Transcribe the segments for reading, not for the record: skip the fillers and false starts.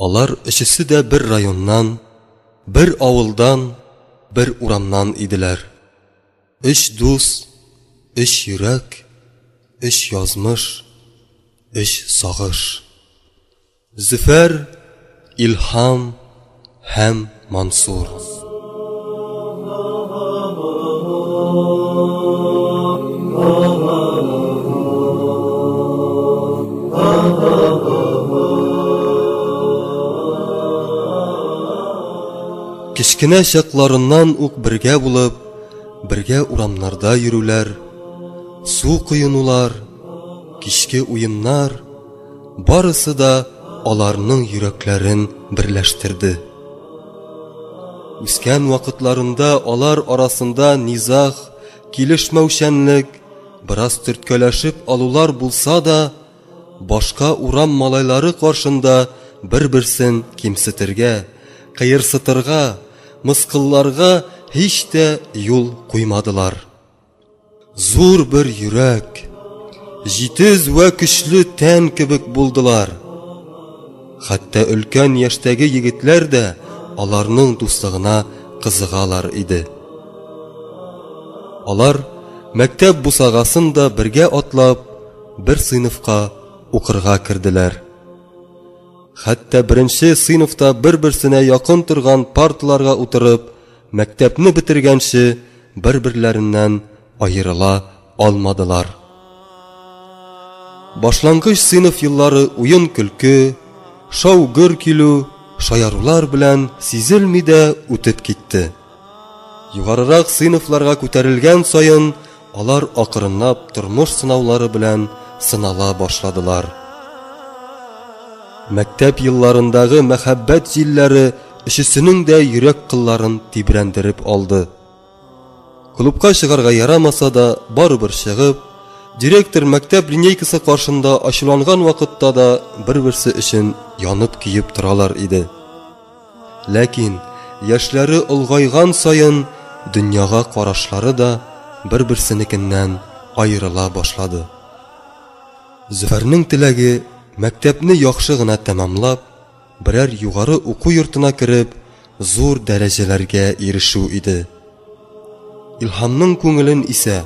Алар өчесе дә бер районнан, бер авылдан, бер урамнан иделәр. Өч дус, өч йөрәк, өч язмыш, өч сагыш. Зөфәр, Илһам һәм Мансур. Кечкенә чакларыннан ук бергә булып, бергә урамнарда йөрүләр, су коенулар, кичке уеннар, барысы да аларның йөрәкләрен берләштерде. Үскән вакытларында алар арасында низаг, килешмәүчәнлек, бераз төрткәләшеп алулар булса да, башка урам малайлары каршында бер-берсен кимсетергә, кыерсытырга, мыскылларга һич тә юл куймадылар. Зур бер йөрәк, җитез вә көчле тән кебек булдылар. Хәтта өлкән яшьтәге егетләр дә аларның дуслыгына кызыгалар иде. Алар мәктәп бусагасын да бергә атлап, бер сыйныфка укырга керделәр. Хәтта беренче сыйныфта бер-берсенә якын торган парталарга утырып, мәктәпне бетергәнче бер-берләреннән аерыла алмадылар. Башлангыч сыйныф еллары уен-көлке, шау-гөр килү, шаярулар белән сизелми дә үтеп китте. Югарырак сыйныфларга күтәрелгән саен алар акрынлап тормыш сынаулары белән сынала башладылар. Мәктәп елларындагы мәхәббәт җилләре өчесенең дә йөрәк кылларын тибрәндереп алды. Клубка чыгарга ярамаса да, барыбер чыгып, директор мәктәп линейкасы каршында ачуланган вакытта да бер-берсе өчен янып-көеп торалар иде. Ләкин яшьләре олгайган саен дөньяга карашлары да бер-берсенекеннән аерыла башлады. Зөфәрнең теләге мәктәпне яхшы гына тәмамлап, берәр югары уку йортына кереп, зур дәрәҗәләргә ирешү иде. Илһамның күңелен исә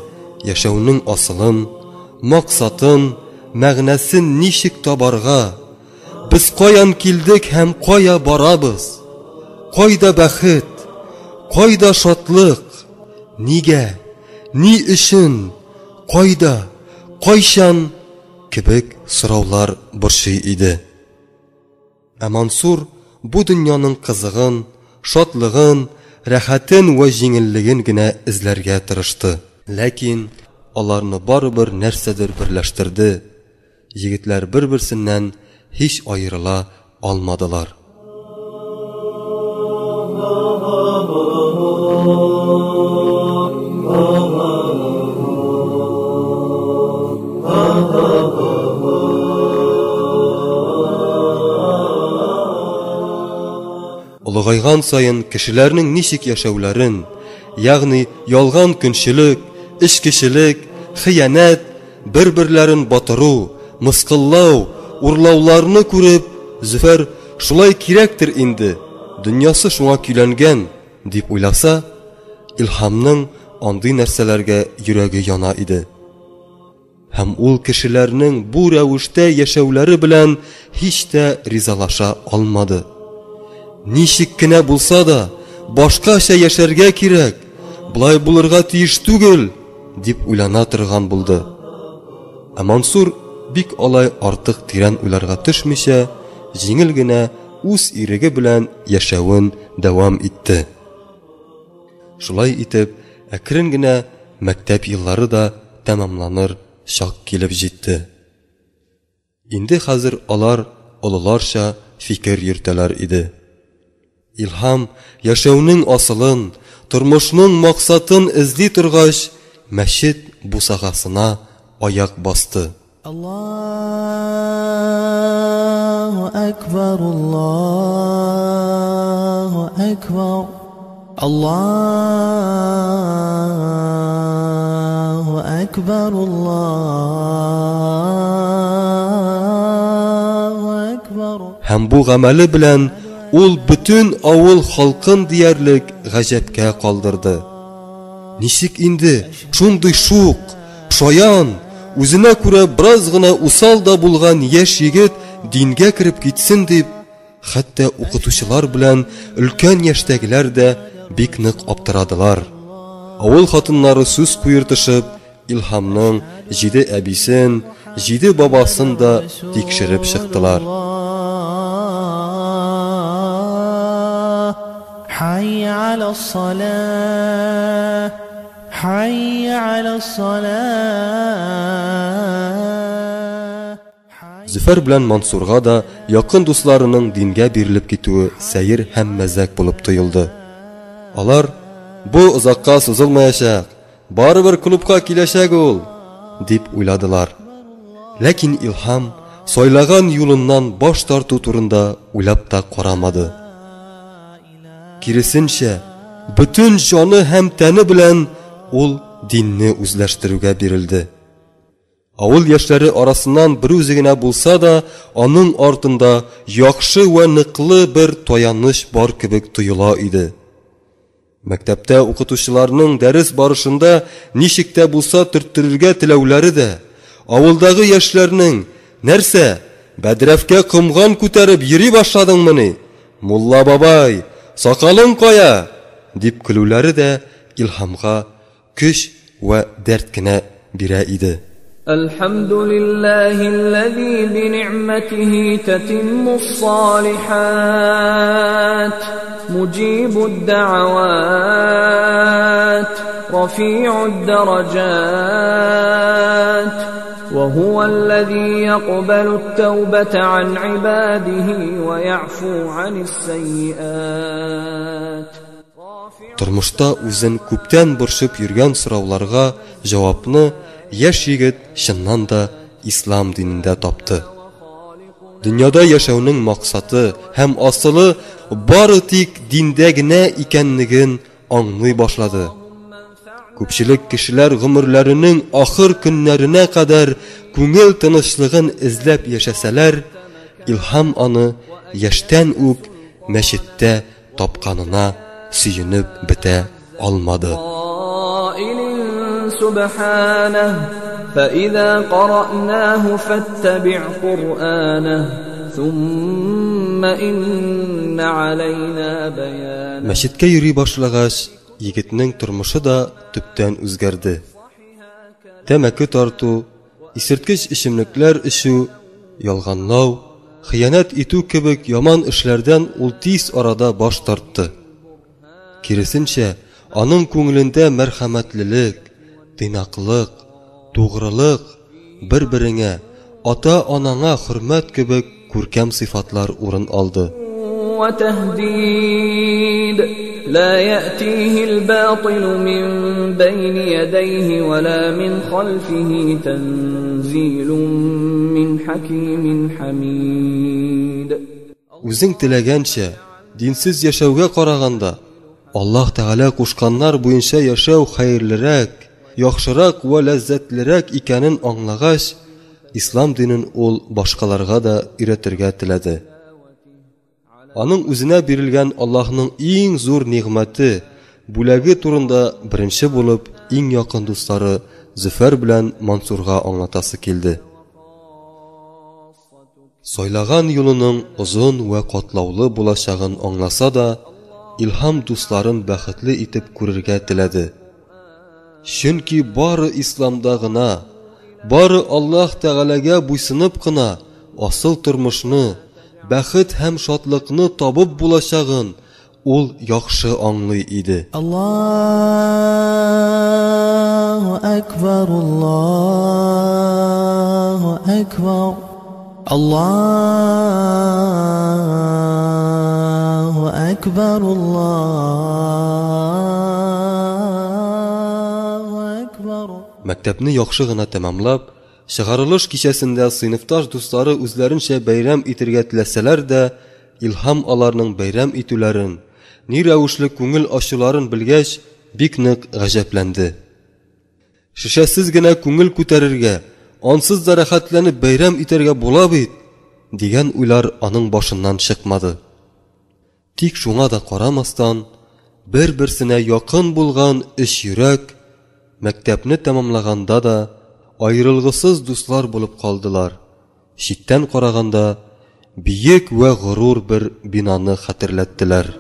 яшәүнең асылын, максатын, мәгънәсен ничек табарга, без каян килдек һәм кая барабыз? Кайда бәхет? Кайда шатлык? Нигә? Ни өчен? Кайда? Кайчан? Кебек сораулар борчый иде. Ә Мансур бу дөньяның кызыгын, шатлыгын, рәхәтен вә җиңеллеген генә эзләргә тырышты. Ләкин аларны барыбер нәрсәдер берләштерде, егетләр бер-берсеннән һич аерыла алмадылар. Олыгайган саен кешеләрнең ничек яшәүләрен, ягъни ялган көнчелек, эчкечелек, хыянәт, бер-берләрен батыру, мыскыллау, урлауларны күреп, Зөфәр, шулай кирәктер инде, дөньясы шуңа көйләнгән, дип уйласа, Илһамның андый нәрсәләргә йөрәге яна иде. Һәм ул кешеләрнең бу рәвештә яшәүләре белән һич тә ризалаша алмады. Ничек кенә булса да, башкача яшәргә кирәк, болай булырга тиеш түгел, дип уйлана торган булды. Ә Мансур бик алай артык тирән уйларга төшмичә, җиңел генә үз иреге белән яшәвен дәвам итте. Шулай итеп, әкрен генә мәктәп еллары да тәмамланыр чак килеп җитте. Инде хәзер алар олыларча фикер йөртәләр иде. Илһам яшәүнең асылын, тормышның максатын эзли торгач, мәчет бусагасына аяк басты. Аллаһу акбар, Аллаһу акбар, Аллаһу акбар, Аллаһу акбар. Һәм бу гамәле белән ул бөтен авыл халкын диярлек гаҗәпкә калдырды. Ничек инде шундый шук, шаян, үзенә күрә бераз гына усал да булган яшь егет дингә кереп китсен дип, хәтта укытучылар белән өлкән яшьтәгеләр дә бик нык аптырадылар. Авыл хатыннары сүз куертышып, Илһамның җиде әбисен, җиде бабасын да тикшереп чыктылар. حي على الصلاة حي على الصلاة Зөфәр белән Мансурга да якын дусларының дингә бирелеп китүе сәер һәм мәзәк булып тоелды. Алар, бу озакка сузылмаячак, барыбер клубка киләчәк ул, дип уйладылар. Ләкин Илһам сайлаган юлыннан баш тарту турында уйлап та карамады. Киресенчә, бөтен җаны һәм тәне белән ул динне үзләштерүгә бирелде. Авыл яшьләре арасыннан бер үзе генә булса да, аның артында яхшы вә ныклы бер таяныч бар кебек тоела иде. Мәктәптә укытучыларның дәрес барышында ничек тә булса төрттерергә теләүләре дә, авылдагы яшьләрнең нәрсә, бәдрәфкә комган күтәреп йөри башладыңмыни? Мулла бабай, сакалың кая? дип көлүләре дә Илһамга көч вә дәрт кенә бирә иде. الحمد لله الذي بنعمته تتم الصالحات مجيب الدعوات رفيع الدرجات وهو الذي يقبل التوبة عن عباده ويعفو عن السيئات. Тормышта үзен күптән борчып йөргән сорауларга җавапны яшь егет чыннан да ислам динендә тапты. Дөньяда яшәүнең максаты һәм асылы бары тик диндә генә икәнлеген аңлый башлады. Күпчелек кешеләр гомерләренең ахыр көннәренә кадәр күңел тынычлыгын эзләп яшәсәләр, Илһам аны яшьтән үк мәчеттә тапканына сөенеп бетә алмады. سبحانه فإذا قرأناه فاتبع قرآنه ثم إن علينا بيانه. Мәчеткә йөри башлагач, егетнең тормышы да төптән үзгәрде. Тәмәке тарту, исерткеч эчемлекләр эчү, ялганлау, хыянәт итү кебек яман эшләрдән ул тиз арада баш тартты. Киресенчә, аның күңелендә мәрхәмәтлелек, тыйнаклык, тугрылык, бер-береңә, ата-анаңа хөрмәт кебек күркәм сыйфатлар урын алды. وتهديد لا يأتيه الباطل من بين يديه ولا من خلفه تنزيل من حكيم حميد. Үзең теләгәнчә, динсез яшәүгә караганда, Аллаһ Тәгалә кушканнар буенча яшәү хәерлерәк, яхшырак вә ләззәтлерәк икәнен аңлагач, ислам динен ул башкаларга да өйрәтергә теләде. Аның үзенә бирелгән Аллаһның иң зур нигъмәте, бүләге турында беренче булып иң якын дуслары Зөфәр белән Мансурга аңлатасы килде. Сайлаган юлының озын вә катлаулы булачагын аңласа да, Илһам дусларын бәхетле итеп күрергә теләде. Чөнки бары исламда гына, бары Аллаһ Тәгаләгә буйсынып кына асыл тормышны, бәхет һәм шатлыкны табып булачагын ул яхшы аңлый иде. Аллаһу акбар, Аллаһу акбар, Аллаһу акбар, Аллаһу акбар. Мәктәпне яхшы гына тәмамлап, чыгарылыш кичәсендә сыйныфташ дуслары үзләренчә бәйрәм итергә теләсәләр дә, Илһам аларның бәйрәм итүләрен, ни рәвешле күңел ачуларын белгәч, бик нык гаҗәпләнде. Шешәсез генә күңел күтәрергә, ансыз да рәхәтләнеп бәйрәм итәргә була бит, дигән уйлар аның башыннан чыкмады. Тик шуңа да карамастан, бер-берсенә якын булган өч йөрәк мәктәпне тәмамлаганда да аерылгысыз дуслар булып калдылар. Читтән караганда, биек вә горур бер бинаны хәтерләттеләр.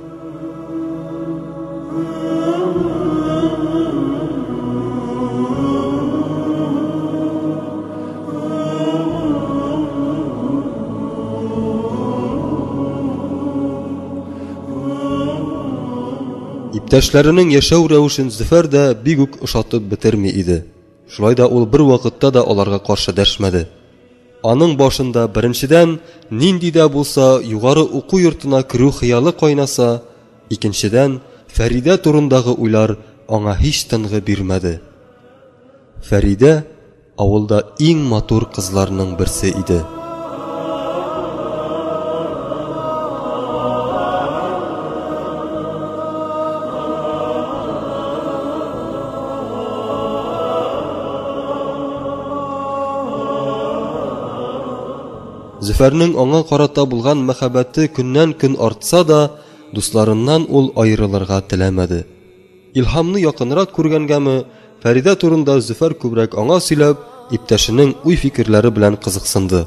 Иптәшләренең яшәү рәвешен Зөфәр дә бик үк ошатып бетерми иде. Шулай да ул бервакытта да аларга каршы дәшмәде. Аның башында, беренчедән, нинди дә булса югары уку йортына керү хыялы кайнаса, икенчедән, Фәридә турындагы уйлар аңа һич тынгы бирмәде. Фәридә авылда иң матур кызларның берсе иде. Зөфәрнең аңа карата булган мәхәббәте көннән-көн артса да, дусларыннан ул аерылырга теләмәде. Илһамны якынрак күргәнгәме, Фәридә турында Зөфәр күбрәк аңа сөйләп, иптәшенең уй-фикерләре белән кызыксынды.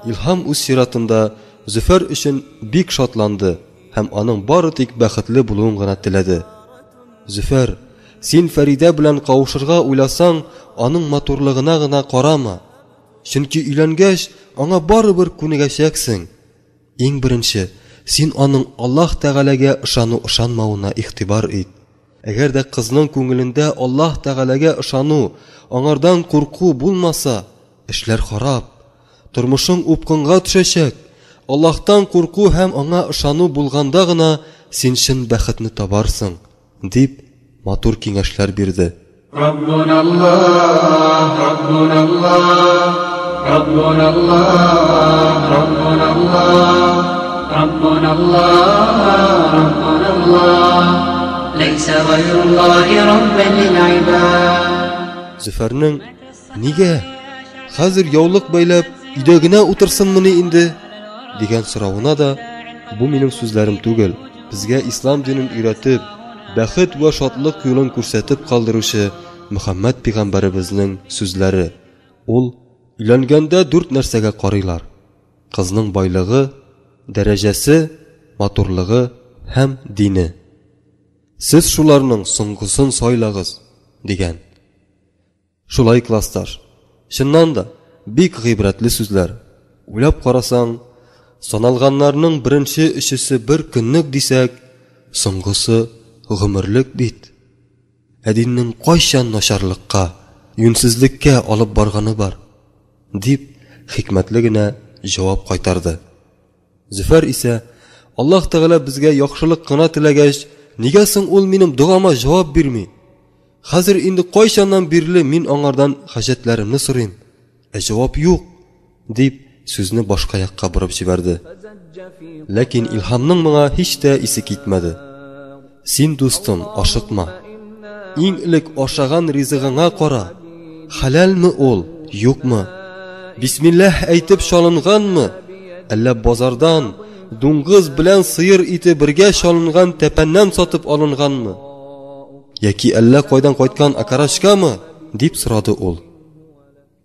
Илһам үз чиратында Зөфәр өчен бик шатланды һәм аның бары тик бәхетле булуын гына теләде. Зөфәр, син Фәридә белән кавышырга уйласаң, аның матурлыгына гына карама. Чөнки өйләнгәч, аңа барыбер күнегәчәксең. Иң беренче, син аның Аллаһ Тәгаләгә ышану-ышанмавына игътибар ит. Әгәр дә кызның күңелендә Аллаһ Тәгаләгә ышану, аңардан курку булмаса, эшләр харап. Тормышың упкынга төшәчәк. Аллаһтан курку һәм аңа ышану булганда гына син чын бәхетне табарсың, дип, матур киңәшләр бирде. Раббуна Аллаһ, Раббуна Аллаһ, Раббуна Аллаһ, Раббуна Аллаһ, Раббуна Аллаһ, Раббуна Аллаһ, ләйсә гайруллаһи раббан лил ибад. Зөфәрнең Нигә? Хәзер яулык бәйләп, өйдә генә утырсынмыни инде? дигән соравына да, Бу минем сүзләрем түгел, безгә ислам динен өйрәтеп, бәхет вә шатлык юлын күрсәтеп калдыручы Мөхәммәд пигамбәребезнең сүзләре. Ул, Өйләнгәндә дүрт нәрсәгә карыйлар, кызның байлыгы, дәрәҗәсе, матурлыгы һәм дине. Сез шуларның соңгысын сайлагыз, дигән. Шулай, классташ. Чыннан да, бик гыйбрәтле сүзләр. Уйлап карасаң, саналганнарның беренче өчесе бер көнлек дисәк, соңгысы гомерлек бит. Ә диннең кайчан начарлыкка, юньсезлеккә алып барганы бар? дип, хикмәтле генә җавап кайтарды. Зөфәр исә, Аллаһ Тәгалә безгә яхшылык кына теләгәч, нигә соң ул минем догама җавап бирми? Хәзер инде кайчаннан бирле мин аңардан хаҗәтләремне сорыйм, ә җавап юк, дип, сүзне башка якка борып җибәрде. Ләкин Илһамның моңа һич тә исе китмәде. Син, дустым, ашыкма. Иң элек ашаган ризыгыңа кара, хәләлме ул, юкмы? Бисмилләһ әйтеп чалынганмы, әллә базардан дуңгыз белән сыер ите бергә чалынган тәпәннән сатып алынганмы? Яки әллә кайдан кайткан окорочкамы? дип сорады ул.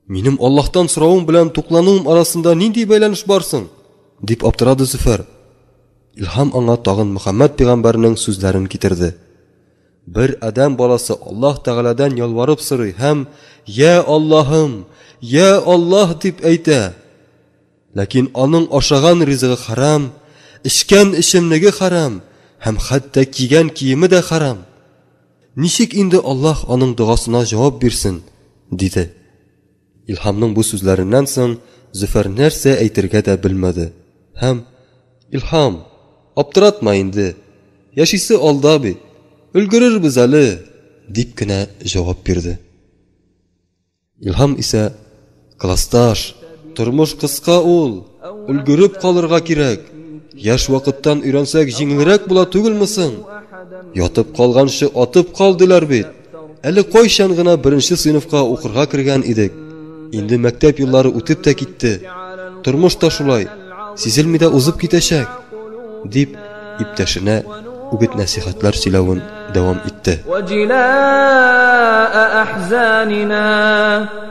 Минем Аллаһтан соравым белән туклануым арасында нинди бәйләнеш бар соң? дип аптырады Зөфәр. Илһам аңа тагын Мөхәммәд пәйгамбәрнең сүзләрен китерде. Бер адәм баласы Аллаһ Тәгаләдән ялварып сорый һәм «Йә Аллаһым, йә Аллаһ» дип әйтә. Ләкин аның ашаган ризыгы хәрам, эчкән эчемлеге хәрам һәм хәтта кигән киеме дә хәрам. Ничек инде Аллаһ аның догасына җавап бирсен? диде. Илһамның бу сүзләреннән соң Зөфәр нәрсә әйтергә дә белмәде һәм, Илһам, аптыратма инде, яшисе алда бит, өлгерербез әле, дип кенә җавап бирде. Илһам исә, Классташ, тормыш кыска ул, өлгереп калырга кирәк. Яшь вакыттан өйрәнсәк, җиңелрәк була түгелме соң? Ятып калганчы атып кал, диләр бит. Әле кайчан гына беренче сыйныфка укырга кергән идек. Инде мәктәп еллары үтеп тә китте. Тормыш та шулай. Сизелми дә узып китәчәк, дип, иптәшенә үгет-нәсихәтләр сөйләвен дәвам итте. وجلاء أحزاننا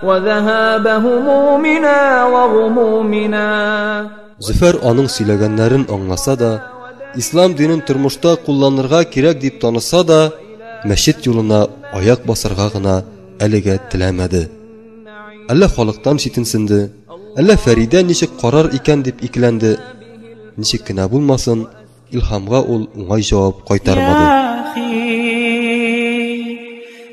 وذهاب همومنا وغمومنا. Зөфәр аның сөйләгәннәрен аңласа да, ислам динен тормышта кулланырга кирәк дип таныса да, мәчет юлына аяк басарга гына әлегә теләмәде. Әллә халыктан читенсенде, әллә Фәридә ничек карар икән дип икеләнде. Ничек кенә булмасын, Илһамга ул уңай җавап кайтармады. يا أخي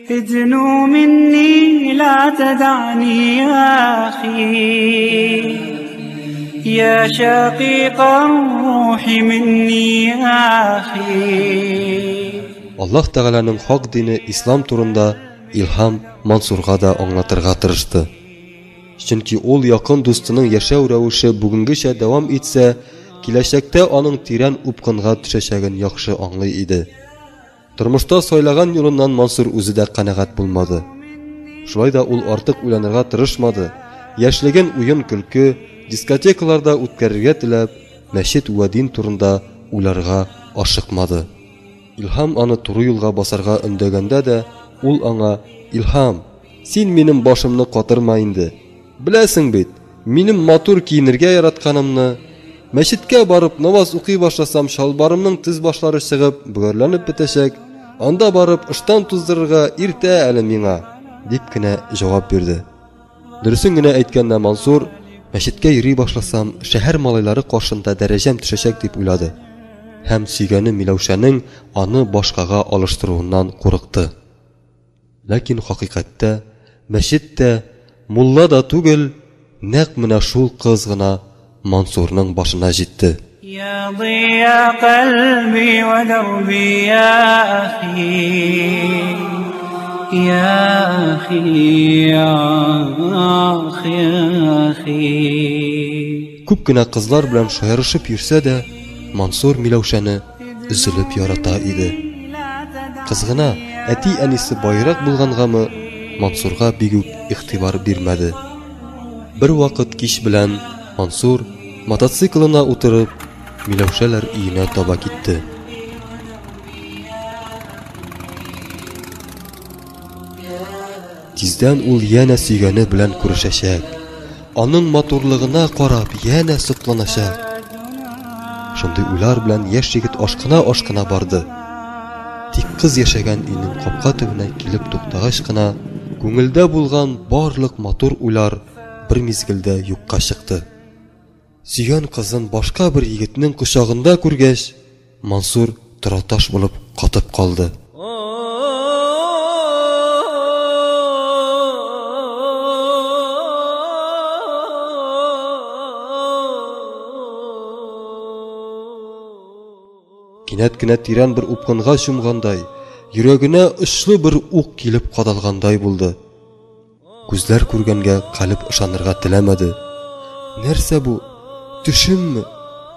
ادنو مني لا تدعني يا أخي يا شقيق الروح مني يا أخي. Аллаһ Тәгаләнең хак дине ислам турында Илһам Мансурга да аңлатырга тырышты. Чөнки ул якын дустының яшәү рәвеше бүгенгечә дәвам итсә, киләчәктә аның тирән упкынга төшәчәген яхшы аңлый иде. Тормышта сайлаган юлыннан Мансур үзе дә канәгать булмады. Шулай да ул артык уйланырга тырышмады. Яшьлеген уен-көлке, дискотекаларда үткәрергә теләп, мәчет вә дин турында уйларга ашыкмады. Илһам аны туры юлга басарга өндәгәндә дә, ул аңа: "Илһам, син минем башымны катырма инде. Беләсең бит, минем матур киенергә яратканымны. Мәчеткә барып намаз укый башласам, чалбарымның тез башлары чыгып, бөгәрләнеп бетәчәк. Анда барып ыштан туздырырга иртә әле миңа", дип кенә җавап бирде. Дөресен генә әйткәндә, Мансур, мәчеткә йөри башласам, шәһәр малайлары каршында дәрәҗәм төшәчәк дип уйлады. Һәм сөйгәне Миләүшәнең аны башкага алыштыруыннан курыкты. Ләкин хакыйкатьтә мәчет тә, мулла да түгел, нәкъ менә шул кыз гына Мансурның башына җитте. يا ضياء قلبي ودربي يا أخي يا أخي يا أخي يا أخي. Күп кенә кызлар белән шаярышып йөрсә дә, Мансур Миләүшәне өзелеп ярата иде. Кыз гына, әти-әнисе байрак булгангамы, Мансурга бик үк игътибар бирмәде. Бер вакыт кич белән Мансур мотоциклына утырып, Миләүшәләр өенә таба китте. Тиздән ул янә сөйгәне белән күрешәчәк. Аның матурлыгына карап, янә сокланачак. Шундый уйлар белән яшь егет ашкына-ашкына барды. Тик кыз яшәгән өйнең капка төбенә килеп туктагач кына, күңелдә булган барлык матур уйлар бер мизгелдә юкка чыкты. Сөйгән кызын башка бер егетнең кочагында күргәч, Мансур тораташ булып катып калды. Кинәт кенә тирән бер упкынга чумгандай, йөрәгенә очлы бер ук килеп кадалгандай булды. Күзләр күргәнгә калеб ышанырга теләмәде. Нәрсә бу? Төшемме?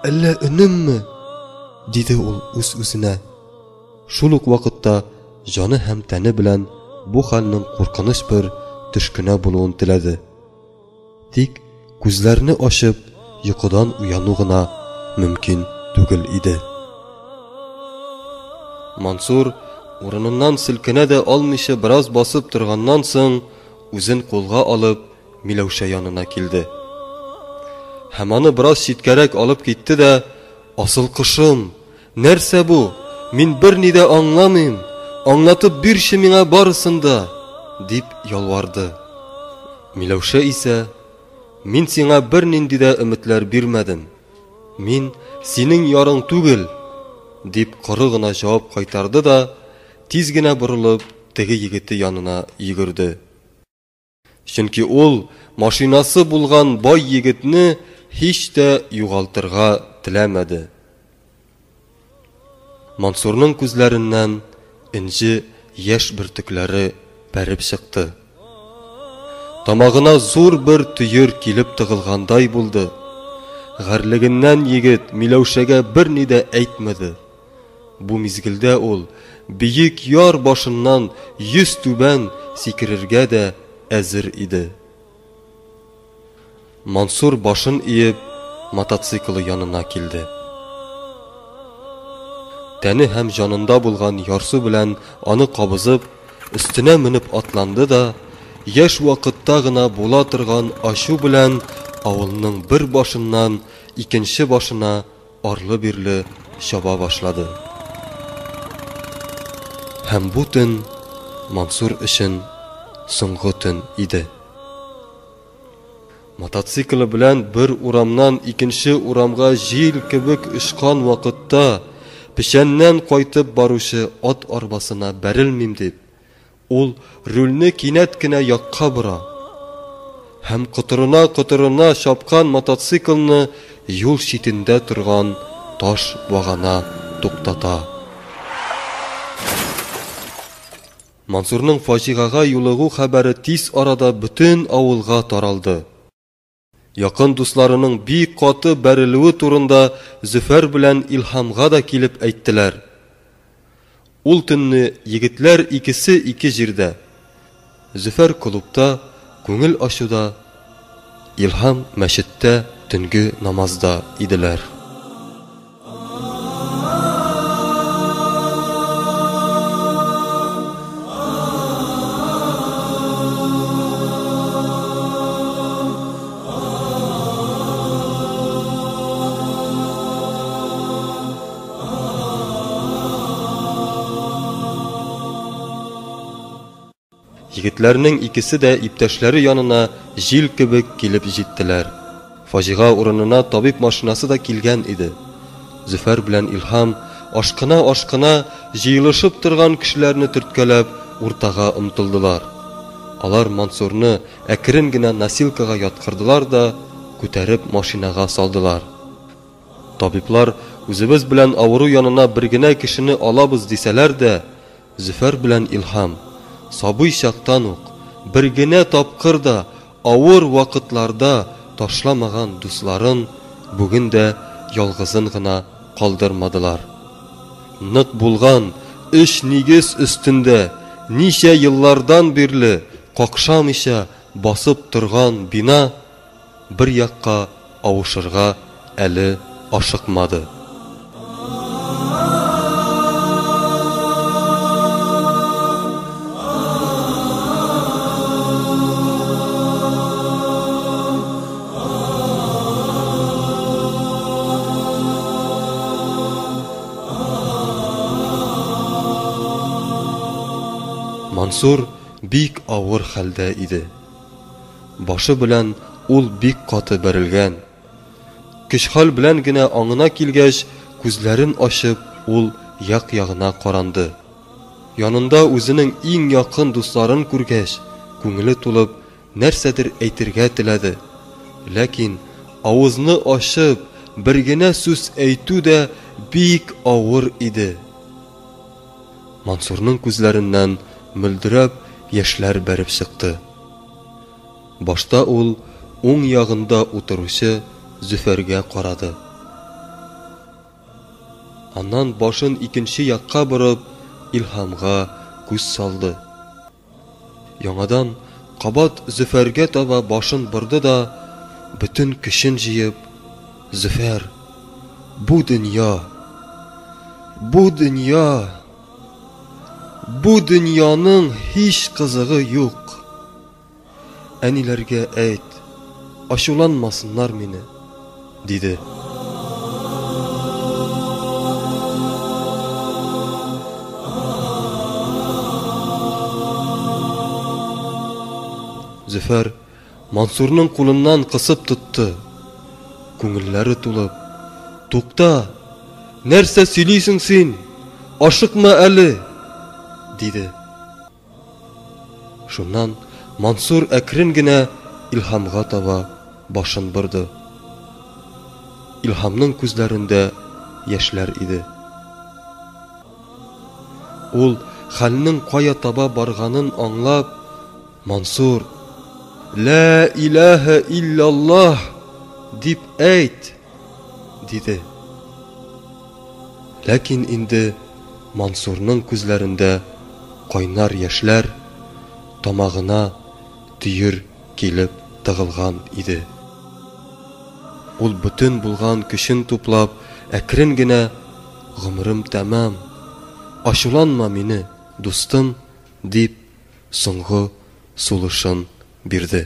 Әллә өнемме? диде ул үз-үзенә. Шул ук вакытта җаны һәм тәне белән бу хәлнең куркыныч бер төш кенә булуын теләде. Тик күзләрне ачып, йокыдан уяну гына мөмкин түгел иде. Мансур урыныннан селкенә дә алмыйча бераз басып торганнан соң, үзен кулга алып, Миләүшә янына килде. Һәм аны бераз читкәрәк алып китте дә: "Асыл кошым, нәрсә бу? Мин берни дә аңламыйм. Аңлатып бирче миңа барысын да", дип ялварды. Миләүшә исә: "Мин сиңа бернинди дә өметләр бирмәдем. Мин синең ярың түгел", дип коры гына җавап кайтарды да, тиз генә борылып, теге егете янына йөгерде. Чөнки ул машинасы булган бай егетне һич тә югалтырга теләмәде. Мансурның күзләреннән энҗе яшь бөртекләре бәреп чыкты. Тамагына зур бер төер килеп тыгылгандай булды. Гарьлегеннән егет Миләүшәгә берни дә әйтмәде. Бу мизгелдә ул биек яр башыннан йөз түбән сикерергә дә әзер иде. Мансур башын иеп, мотоциклы янына килде. Тәне һәм җанында булган ярсу белән аны кабызып, өстенә менеп атланды да, яшь вакытта гына була торган ачу белән авылның бер башыннан икенче башына арлы-бирле чаба башлады. Һәм бу төн Мансур өчен соңгы төн иде. Мотоциклы белән бер урамнан икенче урамга җил кебек очкан вакытта, печәннән кайтып баручы ат арбасына бәрелмим дип, ул рульне кинәт кенә якка бора һәм котырына-котырына чапкан мотоциклны юл читендә торган таш багана туктата. Мансурның фаҗигагә юлыгу хәбәре тиз арада бөтен авылга таралды. Якын дусларының бик каты бәрелүе турында Зөфәр белән Илһамга да килеп әйттеләр. Ул төнне егетләр икесе ике җирдә, Зөфәр клубта күңел ачуда, Илһам мәчеттә төнге намазда иделәр. Егетләрнең икесе дә иптәшләре янына җил кебек килеп җиттеләр. Фаҗига урынына табиб машинасы да килгән иде. Зөфәр белән Илһам, ашкына-ашкына, җыелышып торган кешеләрне төрткәләп, уртага омтылдылар. Алар Мансурны әкрен генә носилкага яткырдылар да, күтәреп машинага салдылар. Табиблар, үзебез белән авыру янына бер генә кешене алабыз, дисәләр дә, Зөфәр белән Илһам, сабый чактан ук, бер генә тапкыр да авыр вакытларда ташламаган дусларын бүген дә ялгызын гына калдырмадылар. Нык булган өч нигез өстендә ничә еллардан бирле какшамыйча басып торган бина бер якка авышырга әле ашыкмады. Мансур бик авыр хәлдә иде. Башы белән ул бик каты бәрелгән. Көч-хәл белән генә аңына килгәч, күзләрен ачып, ул як-ягына каранды. Янында үзенең иң якын дусларын күргәч, күңеле тулып, нәрсәдер әйтергә теләде. Ләкин авызны ачып, бер генә сүз әйтү дә бик авыр иде. Мансурның күзләреннән мөлдерәп яшьләр бәреп чыкты. Башта ул уң ягында утыручы Зөфәргә карады. Аннан башын икенче якка борып, Илһамга күз салды. Яңадан кабат Зөфәргә таба башын борды да, бөтен көчен җыеп, Зөфәр, бу дөнья, бу дөнья, бу дөньяның һич кызыгы юк. Әниләргә әйт, ачуланмасыннар мине, диде. Зөфәр Мансурның кулыннан кысып тотты. Күңелләре тулып, Тукта! Нәрсә сөйлисең син? Ашыкма әле! диде. Шуннан Мансур әкрен генә Илһамга таба башын борды. Илһамның күзләрендә яшьләр иде. Ул, хәлнең кая таба барганын аңлап, Мансур, Лә иләһә илляллаһ! дип әйт! диде. Ләкин инде Мансурның күзләрендә кайнар яшьләр, тамагына төер килеп тыгылган иде. Ул бөтен булган көчен туплап, әкрен генә, Гомерем тәмам, ачуланма мине, дустым, дип, соңгы сулышын бирде.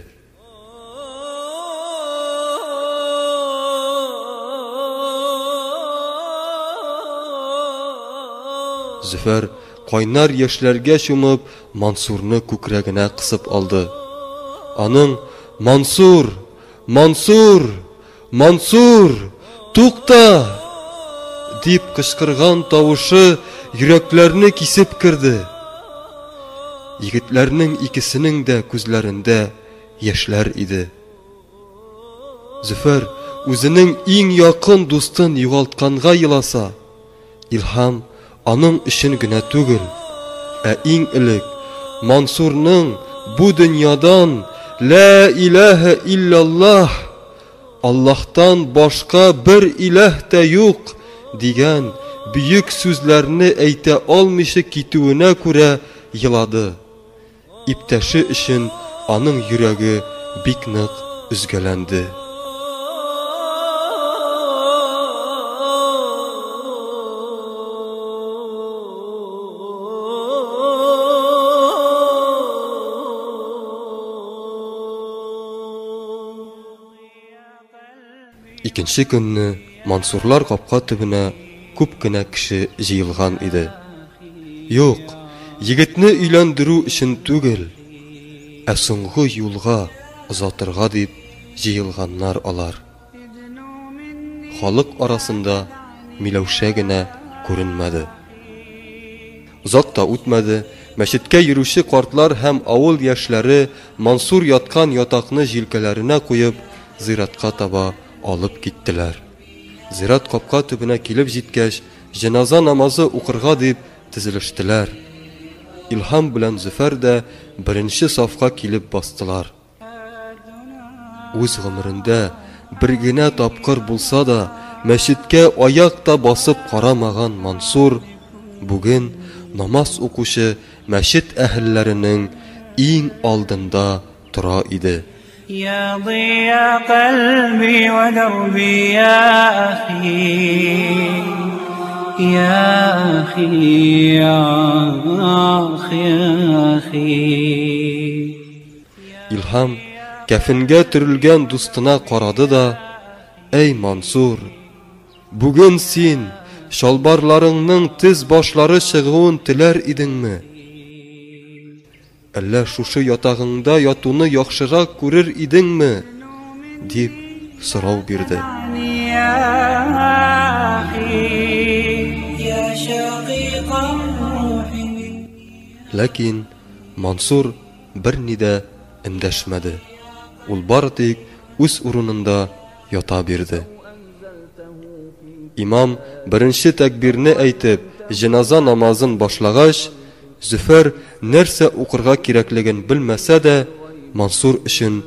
Зөфәр, кайнар яшьләргә чумып, Мансурны күкрәгенә кысып алды. Аның, Мансур! Мансур! Мансур! Тукта! Дип кычкырган тавышы йөрәкләрне кисеп керде. Егетләрнең икесенең дә күзләрендә яшьләр иде. Зөфәр үзенең иң якын дустын югалтканга еласа, Илһам аның өчен генә түгел, ә иң элек Мансурның бу дөньядан Лә иләһә илляллаһ, Аллаһтан башка бер иләһ тә юк дигән бөек сүзләрне әйтә алмыйча китүенә күрә елады. Иптәше өчен аның йөрәге бик нык өзгәләнде. Икенче көнне Мансурлар капка төбенә күп кенә кеше җыелган иде. Юк, егетне өйләндерү өчен түгел, ә соңгы юлга озатырга дип җыелганнар алар. Халык арасында Миләүшә генә күренмәде. Озак та үтмәде, мәчеткә йөрүче картлар һәм авыл яшьләре Мансур яткан ятакны җилкәләренә куеп, зиратка таба алып киттеләр. Зират капка төбенә килеп җиткәч, җеназа намазы укырга дип тезелештеләр. Илһам белән Зөфәр дә беренче сафка килеп бастылар. Үз гомерендә бер генә тапкыр булса да мәчеткә аяк та басып карамаган Мансур бүген намаз укучы мәчет әһелләренең иң алдында тора иде. يا ضياء قلبي ودربي يا أخي يا أخي يا أخي يا أخي Илһам кәфенгә төрелгән дустына карады да, Әй, Мансур, бүген син чалбарларыңның тез башлары чыгуын теләр идеңме? Әллә шушы ятагыңда ятуны яхшырак күрер идеңме? дип сорау бирде. Ләкин Мансур берни дә эндәшмәде. Ул бары тик үз урынында ята бирде. Имам беренче тәкбирне әйтеп, җеназа намазын башлагач, Зөфәр нәрсә укырга кирәклеген белмәсә дә, Мансур өчен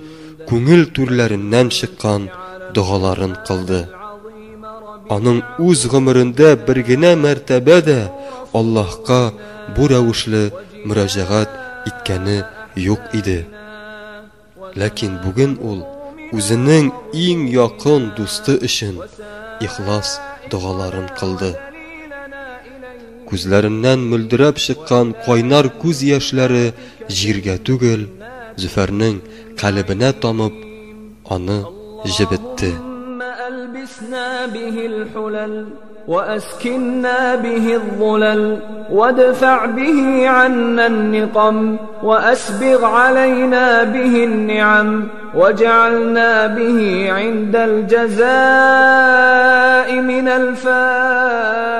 күңел түрләреннән чыккан догаларын кылды. Аның үз гомерендә бер генә мәртәбә дә Аллаһка бу рәвешле мөрәҗәгать иткәне юк иде. Ләкин бүген ул үзенең иң якын дусты өчен ихлас догаларын кылды. Күзләреннән мөлдерәп чыккан кайнар күз яшьләре җиргә түгел, Зөфәрнең калебенә тамып, аны җебетте. وأسكنا به الظلل وادفع به عنا النقم وأسبغ علينا به النعم واجعلنا به عند الجزاء من الفائزين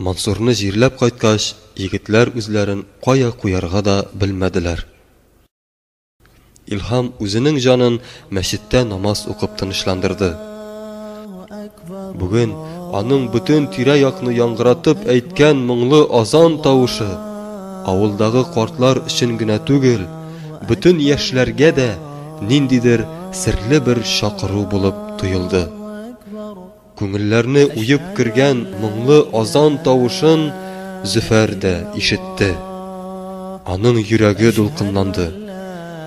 Мансурны җирләп кайткач, егетләр үзләрен кая куярга да белмәделәр. Илһам үзенең җанын мәчеттә намаз укып тынычландырды. Бүген аның бөтен тирә-якны яңгыратып әйткән моңлы азан тавышы авылдагы картлар өчен генә түгел, бөтен яшьләргә дә ниндидер серле бер чакыру булып тоелды. Күңелләрне уеп кергән моңлы азан тавышын Зөфәр дә ишетте. Аның йөрәге дулкынланды.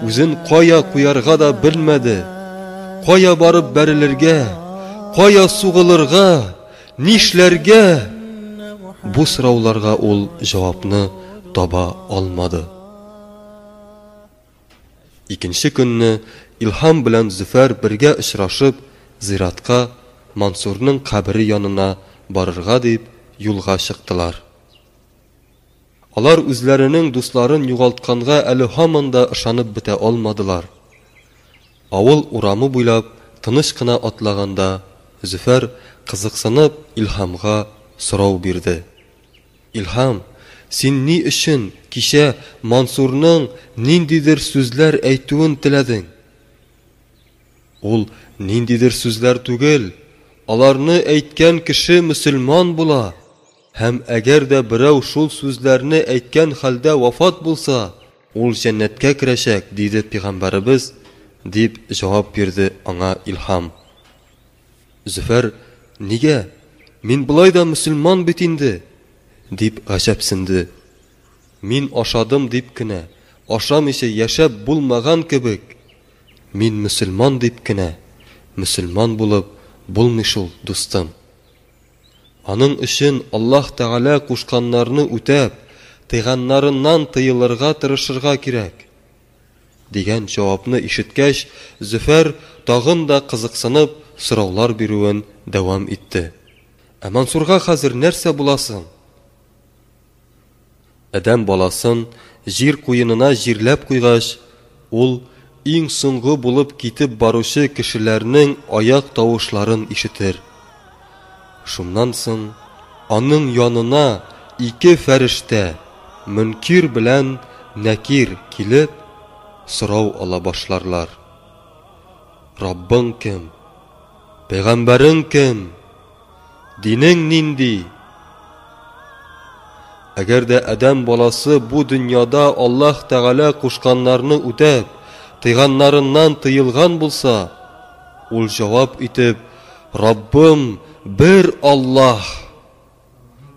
Үзен кая куярга да белмәде. Кая барып бәрелергә, кая сугылырга, нишләргә? Бу сорауларга ул җавапны таба алмады. Икенче көнне Илһам белән Зөфәр бергә очрашып, зиратка, Мансурның кабере янына барырга дип юлга чыктылар. Алар үзләренең дусларын югалтканга әле һаман да ышанып бетә алмадылар. Авыл урамы буйлап тыныч кына атлаганда, Зөфәр, кызыксынып, Илһамга сорау бирде. Илһам, син ни өчен кичә Мансурның ниндидер сүзләр әйтүен теләдең? Ул ниндидер сүзләр түгел, аларны әйткән кеше мөселман була. Һәм әгәр дә берәү шул сүзләрне әйткән хәлдә вафат булса, ул җәннәткә керәчәк, диде пигамбәребез, дип җавап бирде аңа Илһам. Зөфәр, Нигә? Мин болай да мөселман бит инде! дип гаҗәпсенде. Мин ашадым дип кенә, ашамыйча яшәп булмаган кебек, мин мөселман дип кенә, мөселман булып булмый шул, дустым. Аның өчен Аллаһ Тәгалә кушканнарны үтәп, тыйганнарыннан тыелырга тырышырга кирәк. Дигән җавапны ишеткәч, Зөфәр тагын да кызыксынып сораулар бирүен дәвам итте. Ә Мансурга хәзер нәрсә була соң? Адәм баласын җир куенына җирләп куйгач, ул иң соңгы булып китеп баручы кешеләрнең аяк тавышларын ишетер. Шуннан соң аның янына ике фәрештә, Мөнкир белән Нәкир килеп, сорау ала башларлар. Раббың кем? Пәйгамбәрең кем? Динең нинди? Әгәр дә адәм баласы бу дөньяда Аллаһ Тәгалә кушканнарны үтәп, тыйганнарыннан тыелган булса, ул җавап итеп, Раббым бер Аллаһ,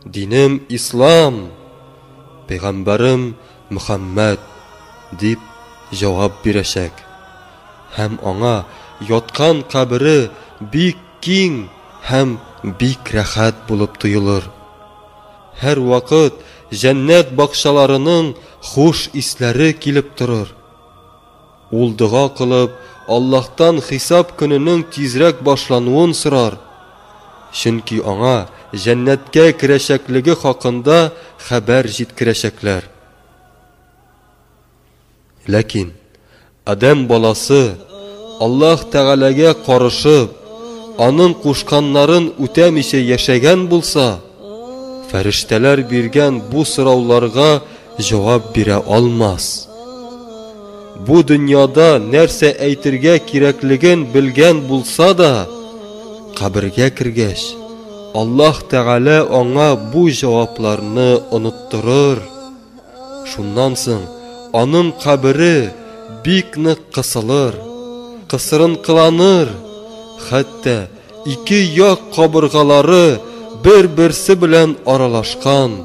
динем Ислам, пәйгамбәрем Мөхәммәд, дип җавап бирәчәк. Һәм аңа яткан кабере бик киң һәм бик рәхәт булып тоелыр. Һәрвакыт җәннәт бакчаларының хуш исләре килеп торыр. Ул дога кылып, Аллаһтан хисап көненең тизрәк башлануын сорар. Чөнки аңа җәннәткә керәчәклеге хакында хәбәр җиткерәчәкләр. Ләкин адәм баласы Аллаһ Тәгаләгә карышып, аның кушканнарын үтәмичә яшәгән булса, фәрештәләр биргән бу сорауларга җавап бирә алмас. Бу дөньяда нәрсә әйтергә кирәклеген белгән булса да, кабергә кергәч, Аллаһ Тәгалә аңа бу җавапларны оныттырыр. Шуннан соң аның кабере бик нык кысылыр, кысрынкыланыр, хәтта ике як кабыргалары бер-берсе белән аралашкан,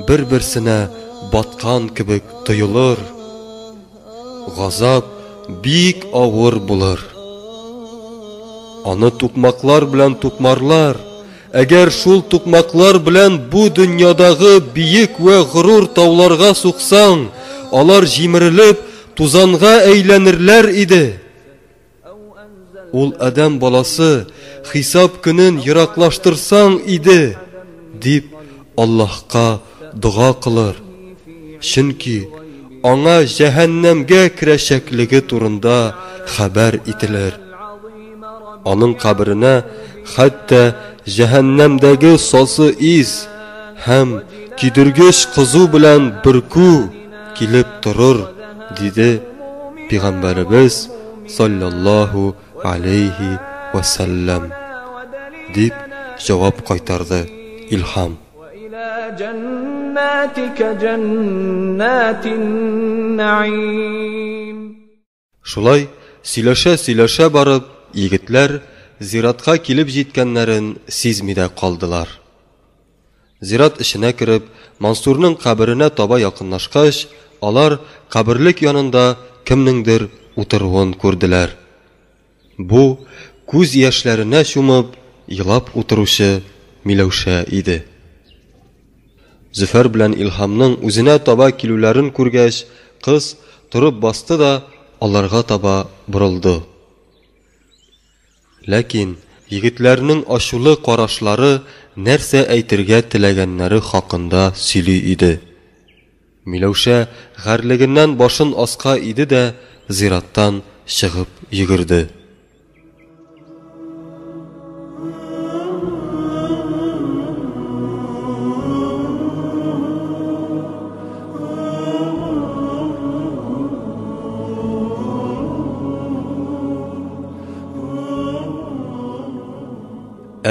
бер-берсенә баткан кебек тоелыр. Газап бик авыр булыр. Аны тукмаклар белән тукмарлар. Әгәр шул тукмаклар белән бу дөньядагы биек вә горур тауларга суксаң, алар җимерелеп, тузанга әйләнерләр иде. Ул адәм баласы хисап көнен ераклаштырсаң иде, дип Аллаһка дога кылыр. Чөнки аңа җәһәннәмгә керәчәклеге турында хәбәр ителер. Аның каберенә хәтта җәһәннәмдәге сасы ис һәм көйдергеч кызу белән бөркү килеп торыр, диде Пигамбәребез саллаллаһу алейһи вә сәлләм, дип җавап кайтарды Илһам. Шулай сөйләшә-сөйләшә барып, егетләр зиратка килеп җиткәннәрен сизми дә калдылар. Зират эченә кереп, Мансурның каберенә таба якынлашкач, алар каберлек янында кемнеңдер утыруын күрделәр. Бу, күз яшьләренә чумып, елап утыручы Миләүшә иде. Зөфәр белән Илһамның үзенә таба килүләрен күргәч, кыз торып басты да аларга таба борылды. Ләкин егетләрнең ачулы карашлары нәрсә әйтергә теләгәннәре хакында сөйли иде. Миләүшә гарьлегеннән башын аска иде дә зираттан чыгып йөгерде.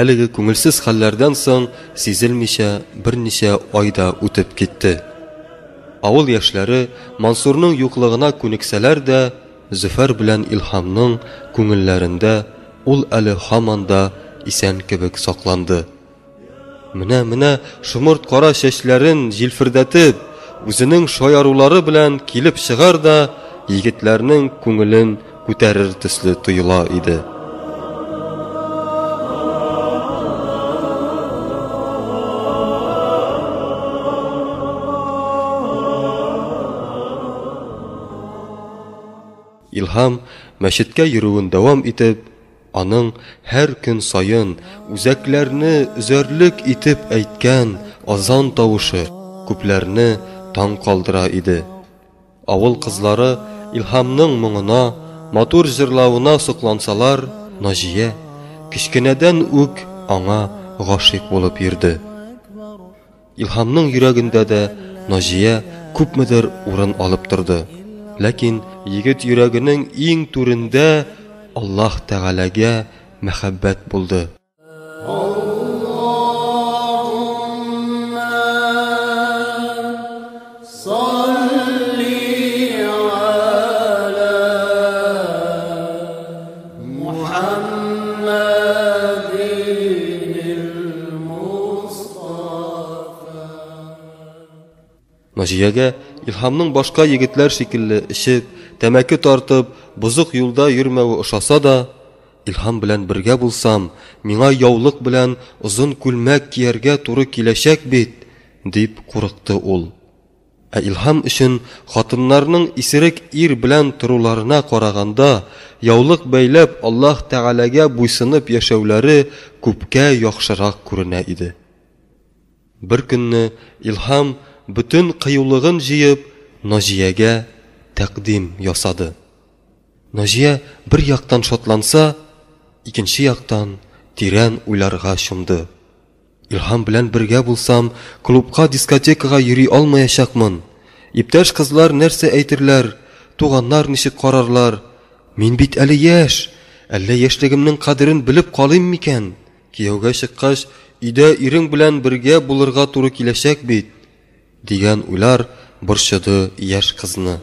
Әлеге күңелсез хәлләрдән соң сизелмичә берничә ай да үтеп китте. Авыл яшьләре Мансурның юклыгына күнексәләр дә, Зөфәр белән Илһамның күңелләрендә ул әле һаман да исән кебек сакланды. Менә-менә шомырт кара чәчләрен җилфердәтеп, үзенең шаярулары белән килеп чыгар да егетләрнең күңелен күтәрер төсле тоела иде. Илһам мәчеткә йөрүен дәвам итеп, аның һәр көн саен үзәкләрне өзәрлек итеп әйткән азан тавышы күпләрне таң калдыра иде. Авыл кызлары Илһамның моңына, матур җырлавына соклансалар, Наҗия кечкенәдән үк аңа гашыйк булып йөрде. Илһамның йөрәгендә дә Наҗия күпмедер урын алып торды. Ләкин егет йөрәгенең иң түрендә Аллаһ Тәгаләгә мәхәббәт булды. Наҗиягә Илһамның башка егетләр шикелле эчеп, тәмәке тартып, бозык юлда йөрмәве ошаса да, Илһам белән бергә булсам, миңа яулык белән озын күлмәк кияргә туры киләчәк бит, дип курыкты ул. Ә Илһам өчен хатыннарның исерек ир белән торуларына караганда, яулык бәйләп Аллаһ Тәгаләгә буйсынып яшәүләре күпкә яхшырак күренә иде. Бер көнне Илһам бөтен кыюлыгын җыеп Наҗиягә тәкъдим ясады. Наҗия бер яктан шатланса, икенче яктан тирән уйларга чумды. Илһам белән бергә булсам, клубка, дискотекага йөри алмаячакмын. Иптәш кызлар нәрсә әйтерләр, туганнар ничек карарлар? Мин бит әле яшь, әллә яшьлегемнең кадерен белеп калыйм микән? Кияүгә чыккач, өйдә ирең белән бергә булырга туры киләчәк бит, дигән уйлар борчыды яшь кызны.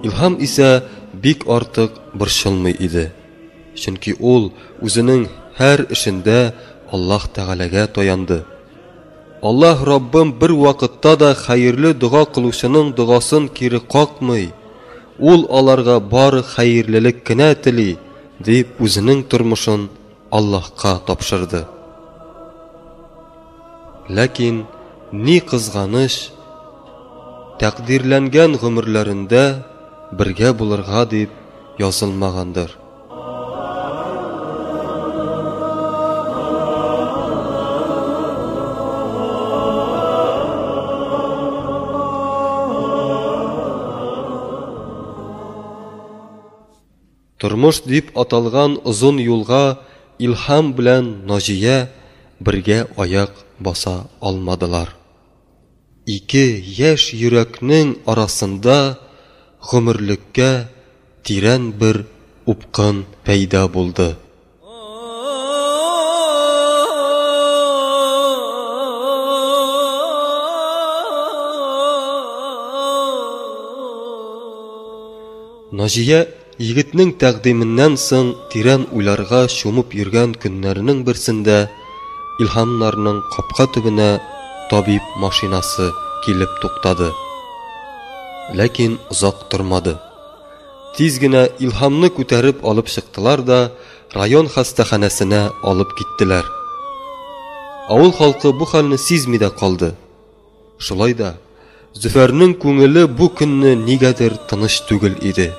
Илһам исә бик артык борчылмый иде. Чөнки ул үзенең һәр эшендә Аллаһ Тәгаләгә таянды. Аллаһ Раббым бер вакытта да хәерле дога кылучының догасын кире какмый, ул аларга бары хәерлелек кенә тели, дип үзенең тормышын Аллаһка тапшырды. Ләкин, ни кызганыч, тәкъдирләнгән гомерләрендә бергә булырга дип язылмагандыр. Тормыш дип аталган озын юлга Илһам белән Наҗия бергә аяк баса алмадылар. Ике яшь йөрәкнең арасында гомерлеккә тирән бер упкын пәйда булды. Наҗия егетнең тәкъдименнән соң тирән уйларга чумып йөргән көннәренең берсендә Илһамнарның капка төбенә табиб машинасы килеп туктады. Ләкин озак тормады. Тиз генә Илһамны күтәреп алып чыктылар да район хастаханәсенә алып киттеләр. Авыл халкы бу хәлне сизми дә калды. Шулай да, Зөфәрнең күңеле бу көнне нигәдер тыныч түгел иде.